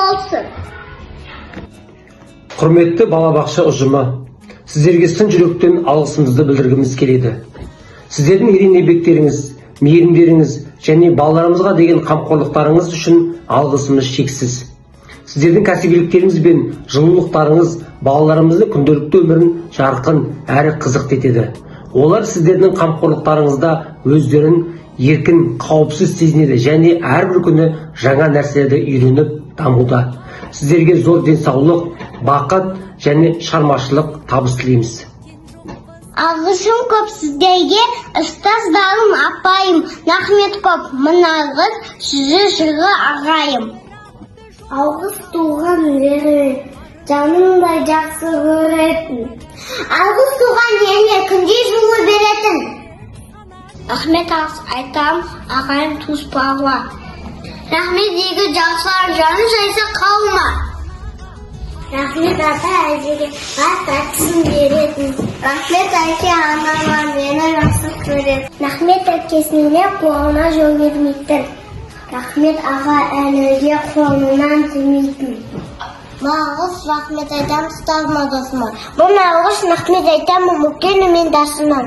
болсын. Құрметті балабақша ұжымы, сіздерге шын жүректен алғысымызды білдіргіміз келеді. Сіздердің ерен еңбектеріңіз, мейірімдеріңіз және балаларымызға деген қамқорлықтарыңыз үшін алғысымыз шексіз. Сіздердің кәсібиліктеріңіз бен жылулықтарыңыз балаларымыздың күнделікті өмірін жарқын әрі қызықты етеді. Олар сіздердің қамқорлықтарыңызда өздерін еркін, қауіпсіз сезінеді және әрбір күні жаңа нәрселерді үйреніп дамуда. Сіздерге зор денсаулық, бақыт және шығармашылық табыс тілейміз. Алғысым көп сіздерге, ұстаздарым, апайым, рахмет көп, мың алғыс, сізі жыры ағайым. Алғыс туған жеріме, жанымдай жақсы көретін. Алғыс туған ене, күнде жылу беретін. Рахмет, алғыс айтам, ағайын, туыс, бауыр. Рахмет игі жақсылар, жаны жайса қауыма. Рахмет ата әжеге, ас тәттісін беретін. Рахмет әке анама, мені жақсы көретін. Рахмет әкесіне, қолына жол бермейтін. Рахмет аға ініге, қолынан тимейтін. Алғыс рахмет айтамын ұстазыма, досыма. Мың алғыс рахмет айтамын үлкенімен жасына.